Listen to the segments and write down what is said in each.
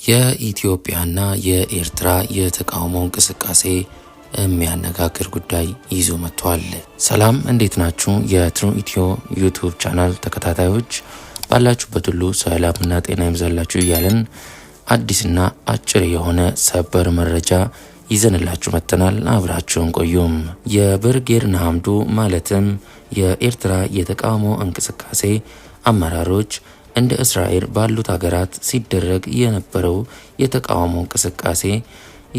የኢትዮጵያና የኤርትራ የተቃውሞ እንቅስቃሴ የሚያነጋግር ጉዳይ ይዞ መጥቷል። ሰላም፣ እንዴት ናችሁ? የትሩ ኢትዮ YouTube channel ተከታታዮች፣ ባላችሁበት ሁሉ ሰላምና ጤና ይብዛላችሁ እያልን አዲስና አጭር የሆነ ሰበር መረጃ ይዘንላችሁ መጥተናል። አብራችሁን ቆዩም። የብርጌድ ንሓመዱ ማለትም የኤርትራ የተቃውሞ እንቅስቃሴ አመራሮች እንደ እስራኤል ባሉት ሀገራት ሲደረግ የነበረው የተቃውሞ እንቅስቃሴ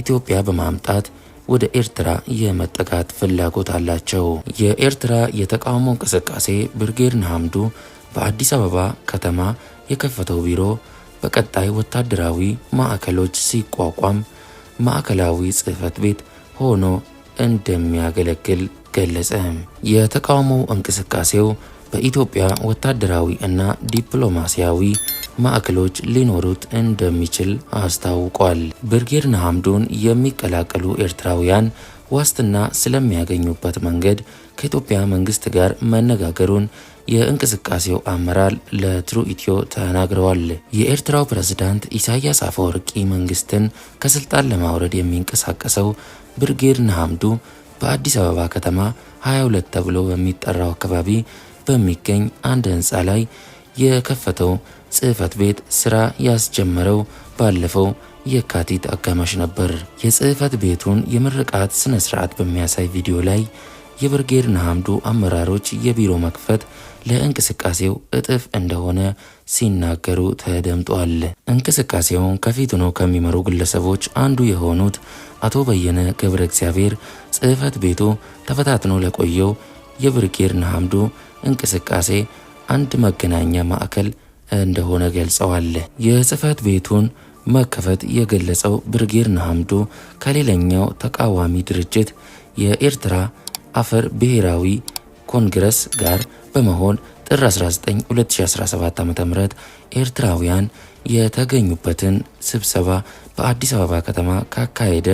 ኢትዮጵያ በማምጣት ወደ ኤርትራ የመጠጋት ፍላጎት አላቸው። የኤርትራ የተቃውሞ እንቅስቃሴ ብርጌድ ንሓመዱ በአዲስ አበባ ከተማ የከፈተው ቢሮ በቀጣይ ወታደራዊ ማዕከሎች ሲቋቋም ማዕከላዊ ጽሕፈት ቤት ሆኖ እንደሚያገለግል ገለጸ። የተቃውሞ እንቅስቃሴው በኢትዮጵያ ወታደራዊ እና ዲፕሎማሲያዊ ማዕከሎች ሊኖሩት እንደሚችል አስታውቋል። ብርጌድ ንሓመዱን የሚቀላቀሉ ኤርትራውያን ዋስትና ስለሚያገኙበት መንገድ ከኢትዮጵያ መንግስት ጋር መነጋገሩን የእንቅስቃሴው አመራር ለትሩ ኢትዮ ተናግረዋል። የኤርትራው ፕሬዝዳንት ኢሳያስ አፈወርቂ መንግስትን ከስልጣን ለማውረድ የሚንቀሳቀሰው ብርጌድ ንሓመዱ በአዲስ አበባ ከተማ 22 ተብሎ በሚጠራው አካባቢ በሚገኝ አንድ ህንፃ ላይ የከፈተው ጽህፈት ቤት ስራ ያስጀመረው ባለፈው የካቲት አጋማሽ ነበር። የጽህፈት ቤቱን የምርቃት ስነ ስርዓት በሚያሳይ ቪዲዮ ላይ የብርጌድ ንሓመዱ አመራሮች የቢሮ መክፈት ለእንቅስቃሴው እጥፍ እንደሆነ ሲናገሩ ተደምጧል። እንቅስቃሴውን ከፊት ሆነው ከሚመሩ ግለሰቦች አንዱ የሆኑት አቶ በየነ ገብረ እግዚአብሔር ጽህፈት ቤቱ ተፈታትኖ ለቆየው የብርጌድ ንሓመዱ እንቅስቃሴ አንድ መገናኛ ማዕከል እንደሆነ ገልጸዋል። የጽህፈት ቤቱን መከፈት የገለጸው ብርጌድ ንሓመዱ ከሌላኛው ተቃዋሚ ድርጅት የኤርትራ አፈር ብሔራዊ ኮንግረስ ጋር በመሆን ጥር 19 2017 ዓ.ም ኤርትራውያን የተገኙበትን ስብሰባ በአዲስ አበባ ከተማ ካካሄደ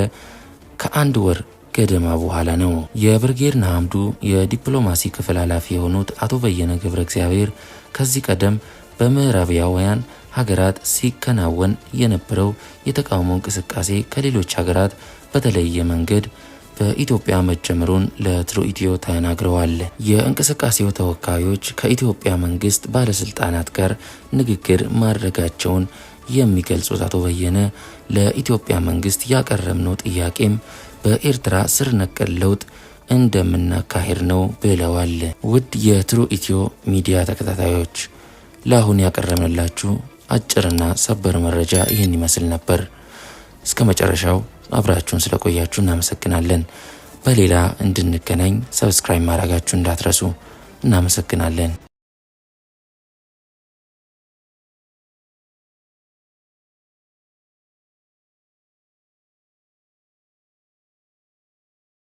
ከአንድ ወር ገደማ በኋላ ነው። የብርጌድ ንሓመዱ የዲፕሎማሲ ክፍል ኃላፊ የሆኑት አቶ በየነ ገብረ እግዚአብሔር ከዚህ ቀደም በምዕራባውያን ሀገራት ሲከናወን የነበረው የተቃውሞ እንቅስቃሴ ከሌሎች ሀገራት በተለየ መንገድ በኢትዮጵያ መጀመሩን ለትሩ ኢትዮ ተናግረዋል። የእንቅስቃሴው ተወካዮች ከኢትዮጵያ መንግስት ባለስልጣናት ጋር ንግግር ማድረጋቸውን የሚገልጹት አቶ በየነ፣ ለኢትዮጵያ መንግስት ያቀረብነው ጥያቄም በኤርትራ ስር ነቀል ለውጥ እንደምናካሄድ ነው ብለዋል። ውድ የትሩ ኢትዮ ሚዲያ ተከታታዮች፣ ለአሁን ያቀረብንላችሁ አጭርና ሰበር መረጃ ይህን ይመስል ነበር። እስከ መጨረሻው አብራችሁን ስለቆያችሁ እናመሰግናለን። በሌላ እንድንገናኝ subscribe ማድረጋችሁ እንዳትረሱ። እናመሰግናለን።